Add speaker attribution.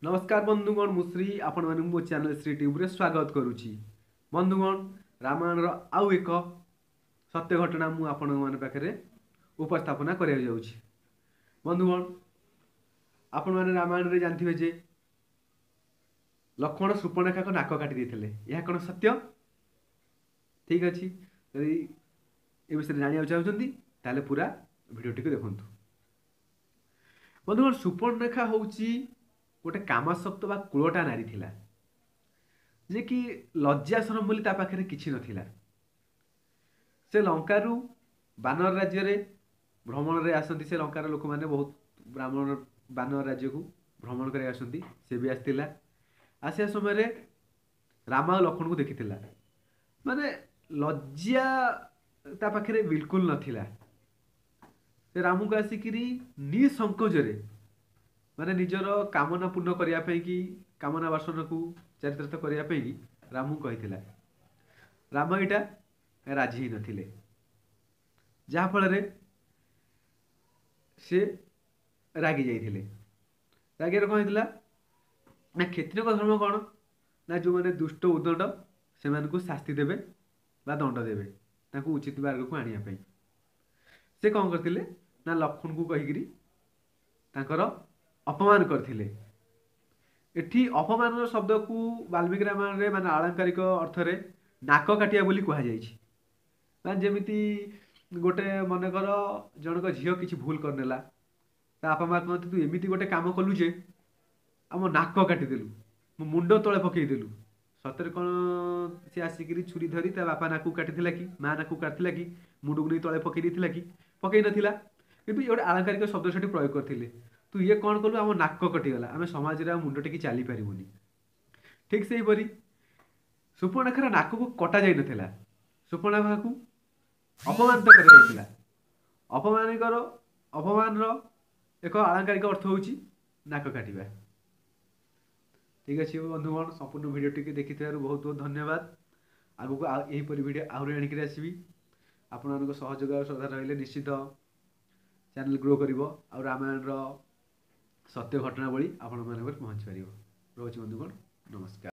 Speaker 1: ନମସ୍କାର ବନ୍ଧୁଗଣ, ମୁଁ ଶ୍ରୀ ଆପଣମାନଙ୍କୁ ମୋ ଚ୍ୟାନେଲ୍ ଶ୍ରୀ ଟ୍ୟୁବ୍ରେ ସ୍ୱାଗତ କରୁଛି। ବନ୍ଧୁଗଣ, ରାମାୟଣର ଆଉ ଏକ ସତ୍ୟ ଘଟଣା ମୁଁ ଆପଣମାନଙ୍କ ପାଖରେ ଉପସ୍ଥାପନା କରିବାକୁ ଯାଉଛି। ବନ୍ଧୁଗଣ, ଆପଣମାନେ ରାମାୟଣରେ ଜାଣିଥିବେ ଯେ ଲକ୍ଷ୍ମଣ ଶୂର୍ପଣଖାଙ୍କ ନାକ କାଟି ଦେଇଥିଲେ। ଏହା କ'ଣ ସତ୍ୟ? ଠିକ୍ ଅଛି, ଯଦି ଏ ବିଷୟରେ ଜାଣିବାକୁ ଚାହୁଁଛନ୍ତି ତାହେଲେ ପୁରା ଭିଡ଼ିଓଟିକୁ ଦେଖନ୍ତୁ। ବନ୍ଧୁଗଣ, ଶୂର୍ପଣଖା ହେଉଛି ଗୋଟେ କାମାସକ୍ତ ବା କୁଳଟା ନାରୀ ଥିଲା, ଯେ କି ଲଜ୍ଜା ସରମ ବୋଲି ତା ପାଖରେ କିଛି ନଥିଲା। ସେ ଲଙ୍କାରୁ ବାନର ରାଜ୍ୟରେ ଭ୍ରମଣରେ ଆସନ୍ତି। ସେ ଲଙ୍କାର ଲୋକମାନେ ବହୁତ ବ୍ରାହ୍ମଣ ବାନର ରାଜ୍ୟକୁ ଭ୍ରମଣ କରି ଆସନ୍ତି। ସେ ବି ଆସିଥିଲା। ଆସିବା ସମୟରେ ରାମ ଆଉ ଲକ୍ଷ୍ମଣକୁ ଦେଖିଥିଲା। ମାନେ ଲଜ୍ଜା ତା ପାଖରେ ବିଲକୁଲ ନଥିଲା। ସେ ରାମକୁ ଆସିକିରି ନିସଙ୍କୋଚରେ ମାନେ ନିଜର କାମନା ପୂର୍ଣ୍ଣ କରିବା ପାଇଁ କି କାମନା ବାସନାକୁ ଚାରିତାର୍ଥ କରିବା ପାଇଁ କି ରାମକୁ କହିଥିଲା। ରାମ ଏଇଟା ରାଜି ହେଇନଥିଲେ, ଯାହାଫଳରେ ସେ ରାଗି ଯାଇଥିଲେ। ରାଗିବାରେ କ'ଣ ହେଇଥିଲା ନା, କ୍ଷତ୍ରିୟଙ୍କ ଧର୍ମ କ'ଣ ନା, ଯେଉଁମାନେ ଦୁଷ୍ଟ ଉଦଣ୍ଡ ସେମାନଙ୍କୁ ଶାସ୍ତି ଦେବେ ବା ଦଣ୍ଡ ଦେବେ ତାଙ୍କୁ ଉଚିତ ମାର୍ଗକୁ ଆଣିବା ପାଇଁ। ସେ କ'ଣ କରିଥିଲେ ନା, ଲକ୍ଷ୍ମଣଙ୍କୁ କହିକିରି ତାଙ୍କର ଅପମାନ କରିଥିଲେ। ଏଠି ଅପମାନର ଶବ୍ଦକୁ ବାଲ୍ମୀକି ରାମାୟଣରେ ମାନେ ଆଳଙ୍କାରିକ ଅର୍ଥରେ ନାକ କାଟିବା ବୋଲି କୁହାଯାଇଛି। ମାନେ ଯେମିତି ଗୋଟେ ମନେକର ଜଣଙ୍କ ଝିଅ କିଛି ଭୁଲ କରିନେଲା, ତା ବାପା ମା କହନ୍ତି, ତୁ ଏମିତି ଗୋଟେ କାମ କଲୁ ଯେ ଆମ ନାକ କାଟିଦେଲୁ, ମୋ ମୁଣ୍ଡ ତଳେ ପକେଇଦେଲୁ। ସତରେ କ'ଣ ସେ ଆସିକିରି ଛୁରୀ ଧରି ତା ବାପା ନାକକୁ କାଟିଥିଲା କି ମା ନାକକୁ କାଟିଥିଲା କି ମୁଣ୍ଡକୁ ନେଇ ତଳେ ପକେଇ ଦେଇଥିଲା କି? ପକେଇ ନଥିଲା। କିନ୍ତୁ ଇଏ ଗୋଟେ ଆଳଙ୍କାରିକ ଶବ୍ଦ ସେଠି ପ୍ରୟୋଗ କରିଥିଲେ, ତୁ ଇଏ କ'ଣ କଲୁ, ଆମ ନାକ କଟିଗଲା, ଆମେ ସମାଜରେ ଆଉ ମୁଣ୍ଡ ଟେକି ଚାଲିପାରିବୁନି। ଠିକ୍ ସେହିପରି ଶୂର୍ପଣଖାର ନାକକୁ କଟା ଯାଇନଥିଲା, ଶୂର୍ପଣଖାକୁ ଅପମାନିତ କରାଯାଇଥିଲା। ଅପମାନିକର ଅପମାନର ଏକ ଆଳଙ୍କାରିକ ଅର୍ଥ ହେଉଛି ନାକ କାଟିବା। ଠିକ୍ ଅଛି ବନ୍ଧୁଗଣ, ସମ୍ପୂର୍ଣ୍ଣ ଭିଡ଼ିଓଟିକୁ ଦେଖିଥିବାରୁ ବହୁତ ବହୁତ ଧନ୍ୟବାଦ। ଆଗକୁ ଆଉ ଏହିପରି ଭିଡ଼ିଓ ଆହୁରି ଆଣିକିରି ଆସିବି। ଆପଣମାନଙ୍କ ସହଯୋଗ ଆଉ ଶ୍ରଦ୍ଧା ରହିଲେ ନିଶ୍ଚିତ ଚ୍ୟାନେଲ୍ ଗ୍ରୋ କରିବ ଆଉ ରାମାୟଣର ସତ୍ୟ ଘଟଣାବଳୀ ଆପଣମାନଙ୍କ ପାଖରେ ପହଞ୍ଚି ପାରିବ। ରହୁଛି ବନ୍ଧୁଗଣ, ନମସ୍କାର।